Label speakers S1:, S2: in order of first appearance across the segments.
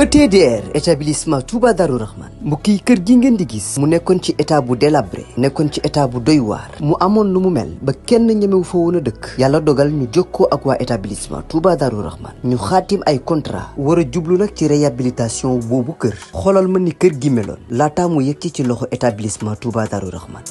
S1: ETDR établissement Touba Darou Rahman mbokk yi kër gi ngeen di gis mu nekkoon ci état bu délabré nekkoon ci état bu doy waar mu amoon lu mu mel ba kenn ñemewu fa woon a dëkk yàlla dogal ñu jokkoo ak waa établissement Touba Darou Rahman ñu xaatim ay contrat war a jublu nag ci réhabilitation boobu kër xoolal ma ni kër gi meloon laataa mu yegg ci loxo établissement Touba Darou Rahman.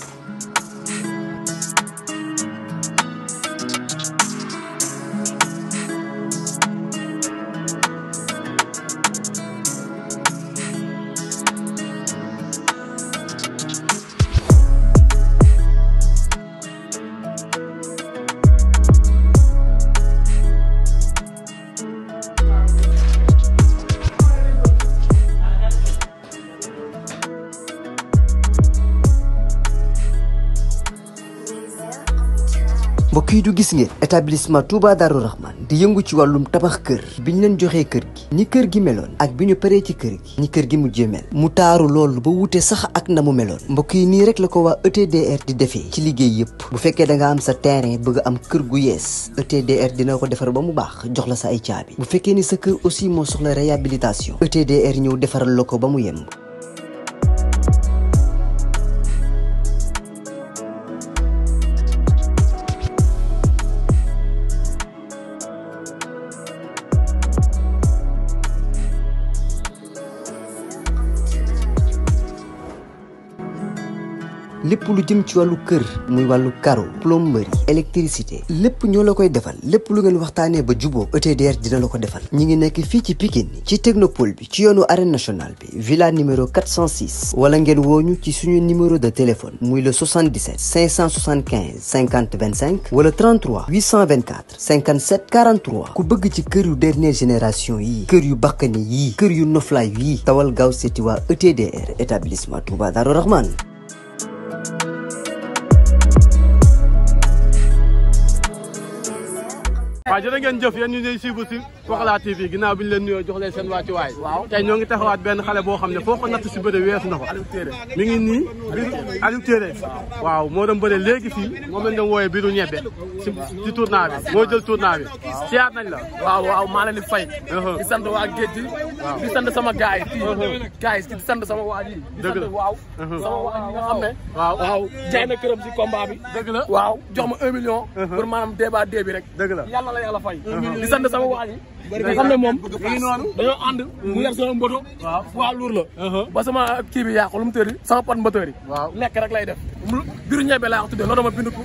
S1: mbokk yi du gis ngeen établissement Touba Darou Rahman di yëngu ci wàllum tabax kër bi ñu leen joxee kër gi ni kër gi meloon ak bi ñu paree ci kër gi ni kër gi mujjee mel mu taaru loolu ba wute sax ak na mu meloon mbokk yi nii rek la ko waa ETDR di defee ci liggéey yëpp bu fekkee da nga am sa terrain bëgg am kër gu yees ETDR dina ko defar ba mu baax jox la sa ay caabi bu fekkee ni sa kër aussi moo soxla réhabilitation ETDR ñëw defaral la ko ba mu yemb. lépp lu jëm ci wàllu kër muy wàllu carreau plomberie électricité lépp ñoo la koy defal lépp lu ngeen waxtaanee ba juboo ETDR dina la ko defal ñi ngi nekk fii ci Pikine ci technopole bi ci yoonu arène nationale bi villa numéro 406 wala ngeen wooñu ci suñu numéro de téléphone muy le 77 575 50 25 wala 33 824 57 43 ku bëgg ci kër yu dernière génération yii kër yu bakkane yii kër yu noflaay yii tawal gaaw seeti waa ETDR établissement Touba Darou Rahman.
S2: waaw jërë ngeen jëf yéen ñu ñuy suivre ci Pokola TV ginnaaw bi ñu leen nuyoo jox leen seen wàccuwaay tey ñoo ngi taxawaat benn xale boo xam ne foo ko natt si bëre weesu na ko mi ngi nii biru Aliou Téré waaw moo doon bëre léegi fii moom lañ doon wooyee biru ñebbe ci tournoi bi moo jël tournoi bi siyaat nañ la
S3: waaw maa leen di fay di sant waa géej gi di sant sama gaay yi di sant sama waa ji
S2: dëgg la
S3: waaw sama waa ji nga xam ne
S2: waaw
S3: jaay na këram ci combat bi
S2: dëgg la
S3: waaw jox ma 1 million pour maanaam débat bi rek
S2: dëgg la
S3: yàlla fay di sant sama waa ji nga xam ne moom dañoo ànd mu yar sama mboto waaw luur la ba sama kii bi yàqu lu mu tëri sama pot moteur yi lekk rek lay def biru ñebe laa ko tuddee loolu dama bind ko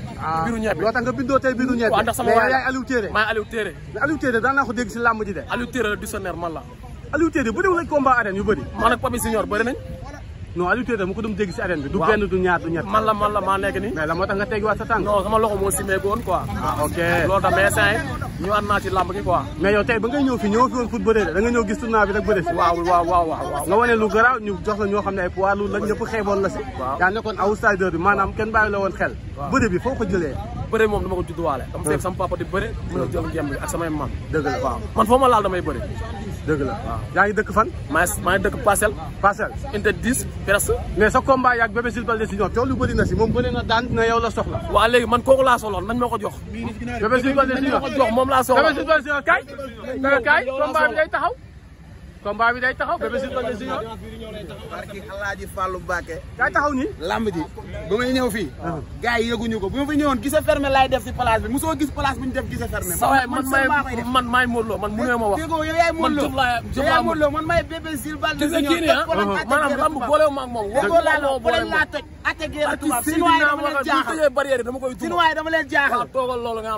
S3: biru ñebe
S2: loo tax nga bindoo tey biru ñebe
S3: waaw ndax sama waa
S2: yaay Aliou Téré
S3: maay Aliou Téré
S2: Aliou Téré daan naa ko dégg si làmb ji de
S3: Aliou Téré la dictionnaire man la
S2: Aliou Téré bëriwul lañ combat arène yu bëri
S3: man ak Papi Senior bëri nañ
S2: non Aliou Téré mu ko doon dégg si arène bi du benn du ñaar du ñett
S3: man la maa nekk nii
S2: mais la moo tax nga teggiwaat sa tànk
S3: non sama loxo moo simee woon quoi
S2: ok
S3: loolu tax mais saa ñu ànd naa ci làmb gi quoi
S2: mais yow tey ba ngay ñëw fi ñëw fi woon foot bëre da nga ñëw gis tournoi bi rek bëre si
S3: waaw
S2: nga wane lu garaaw ñu jox la ñoo xam ne ay poids lourd la ñëpp xeeboon la si yaa nekkoon outsider bi maanaam kenn bàyyi la woon xel bëre bi foo ko jëlee
S3: bëre moom dama ko judduwaale dama fekk sama papa di bëre mën a jël ngemb bi ak samay mam
S2: dëgg la
S3: waaw man foo ma laal damay bëre
S2: dëgg la yaa ngi dëkk fan
S3: maa ngi dëkk Parcelles unité 10 presque
S2: mais sa combat yaag Bébé Jules Baldé si ñoom coow lu bëri na si moom bëri na daan na yow la soxla
S3: waaw léegi man kooku laa soxla nañ ma ko jox
S2: Bébé Jules Baldé si ñoom
S3: ko jox moom laa soxla
S2: Bébé Jules Baldé si ñoom kaay combat bi day taxaw combat bi day taxaw Bébé Jules Baldé si ñoom
S4: barki Alaaji Fallou Mbacké
S2: kaay taxaw nii
S4: lamb ji ba may ñëw fii gars yi yëguñu ko bu ma fi ñëwoon gise fermé laay def si place bi mosoo gis place bu ñu def gise fermé
S3: man maay Modou Lo man mënee ma wax
S4: déggoo yow yaay Modou Lo man maay Bébé Jules Baldé
S3: gis nga kii nii maanaam lamb boolewu ma ak moom
S4: déggoo laa toj atte guerre tubaab sinuwaay dama leen jaaxal
S3: barrière dama koy
S4: sinuwaay dama leen jaaxal
S3: toogal loolu nga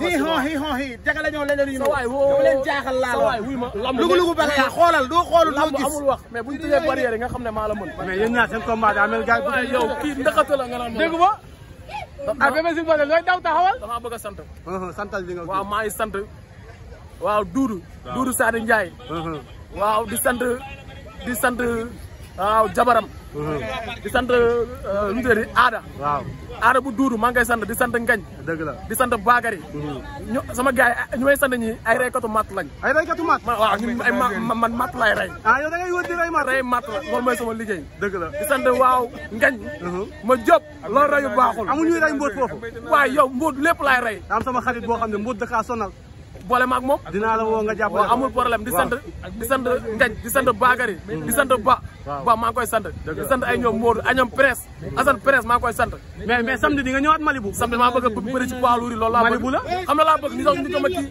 S4: hi jaga la ñoo leen yu
S3: dama
S4: leen jaaxal laa
S3: wuy ma
S4: lugu bala yaa xoolal doo xoolu doo gis
S3: amul wax mais buñu tëjee barrière nga xam ne maa la mën
S2: mais yéen ñaar seen combat daa mel gars yi
S3: yow kii ndakate la nga naan
S2: dégg ba ah Bébé Jules Baldé looy daw taxawal
S3: dama bëgg a sant
S2: santal bi nga
S3: waaw maa ngi sant waaw Doudou Sadi Ndiaye waaw di sant waaw jabaram di sant lu tëri aada bu Doudou maa ngi koy sant di sant Ngañ
S2: dëgg la
S3: di sant Bakary ñu sama gars yi ñu may sant ñi ay reykatu matt lañ
S2: ay reykatu matt
S3: waaw ñun ay man matt lay rey
S2: yow da ngay wër di rey
S3: matt la loolu mooy sama liggéey
S2: dëgg la
S3: di sant waaw Ngañ ma jóg loolu reyu baaxul
S2: amuñuy rey mbóot foofu
S3: waaw yow mbóot lépp laay rey
S2: am sama xarit boo xam ne mbóot da kaa sonal
S3: boole ma ak moom.
S2: dinaa la woo nga jàppale ko
S3: amul problème di sant Ngañ di sant Bakary di sant Ba maa ngi koy sant di sant ay ñoom Modou ay ñoom Presse Assane Presse maa ngi koy sant
S2: mais samedi di nga ñëwaat Malibu
S3: samedi maa bëgg a bëri ci poids lourd yi loolu laa bëgg
S2: Malibu la
S3: xam na laa bëgg ni ñu ko ma kii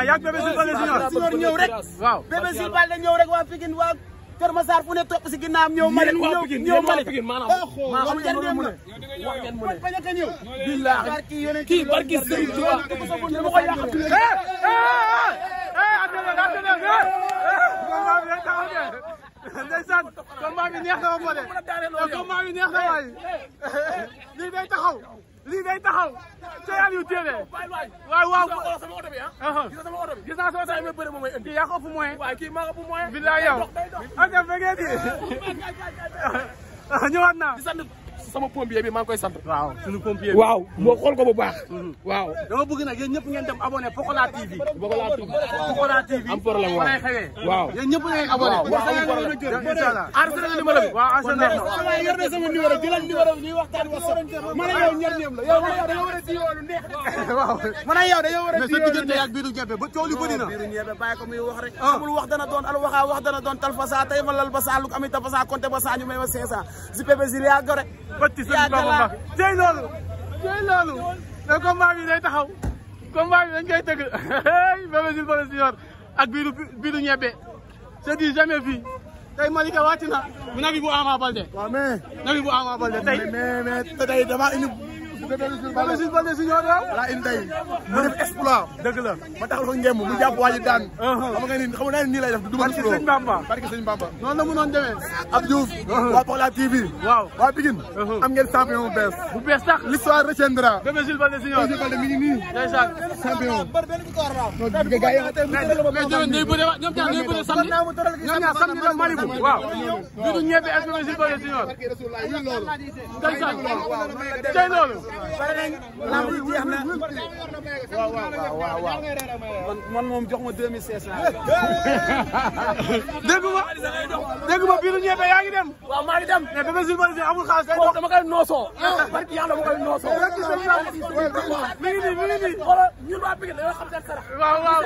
S2: yaag Bébé Jules Baldé Junior
S4: ñëw rek
S2: waaw
S4: Bébé Jules Baldé ñëw rek waa Pikine waa Kër Massar fu ne topp si ginnaawam ñëw Mali ñëw Mali
S3: maanaam
S4: jar ngeen mu ne
S3: wax ngeen mu ne
S4: bañ a ñëw
S3: billahi kii barki Serigne Touba dama ko yàq
S2: ndeysaan combat bi neex na ma de combat bi neex na waay lii day taxaw lii day taxaw ceyaan yu téere waaw
S3: sama oto bi
S2: gis naa sama oto bi
S3: bëri moom may indi
S2: yaa ko ëpp moyen
S3: waaye kii maa ko ëpp moyen
S2: billaay yow ak bëggee di ñëwaat naa
S3: di sant sama pompier bi maa ngi koy sant
S2: waaw suñu pompier bi
S3: waaw moo xool ko bu baax waaw
S2: dama bëgg nag yéen ñëpp ngeen dem abonné Pokola TV Pokola TV
S3: am problème
S2: waaw xewee
S3: waaw
S2: yéen ñëpp ngeen abonné
S3: inshallah enregistré nga numéro bi
S2: waaw enregistré na
S4: yor na sama numéro jëlal numéro bi ñuy waxtaan WhatsApp man ak yow ñeem la yow dañoo war a siiwoo lu neex
S2: waaw
S4: man ak yow dañoo war a
S2: mais sa diggante ak biiru ñebe ba coow li bëri na
S4: biiru ñebe bàyyi ko muy wax rek amul wax dana doon al wax dana doon tal fasa tey ma lal ba saa lu ami ta fasa compté ba saa ñu may ma 500 si Bébé Jules yaa gore
S2: tey loolu mais combat bi day taxaw combat bi dañ koy tëgg Bébé Jules Baldé Junior ak biiru ñebe c'est du jamais vu tey Malika wàcc na nabi bu Ama Baldé
S4: waaw mais
S2: nabi bu Ama Baldé tey
S4: mais tey dama indi
S2: Bébé Jules Baldé Junior
S4: laa indi tey mu def exploit
S2: dëgg la
S4: ma taxal ko ngemb mu jàpp waa ji daan xam nga ni nii lay def du
S2: barki Sëñ Bamba
S4: barki Sëñ Bamba
S2: noonu la mu noon demee
S4: Abdou Diouf waa Pokola TV
S2: waaw
S4: waa Pikine am ngeen champion bu bees
S2: sax
S4: l'histoire retiendra
S2: Bébé Jules Baldé Junior
S4: Jules Baldé mi ngi nii
S2: ndeysaan
S4: champion
S2: mais déwén day bëre ñoom ñaar day bëre samedi ñoom ñaar samedi dem Malibu waaw biiru ñebe ak Bébé Jules Baldé Junior ndeysaan tey loolu
S4: lamb yi jeex na waaw man moom jox ma 2500
S2: dégg ma biiru ñebe yaa ngi dem
S3: waaw maa ngi dem
S2: mais Bébé Jules Baldé amul xaalis day
S3: dama koy noosoo barki yàlla dama koy noosoo
S2: mi ngi nii
S3: xoolal ñun waa Pikine dañoo xam seen sarax
S2: waaw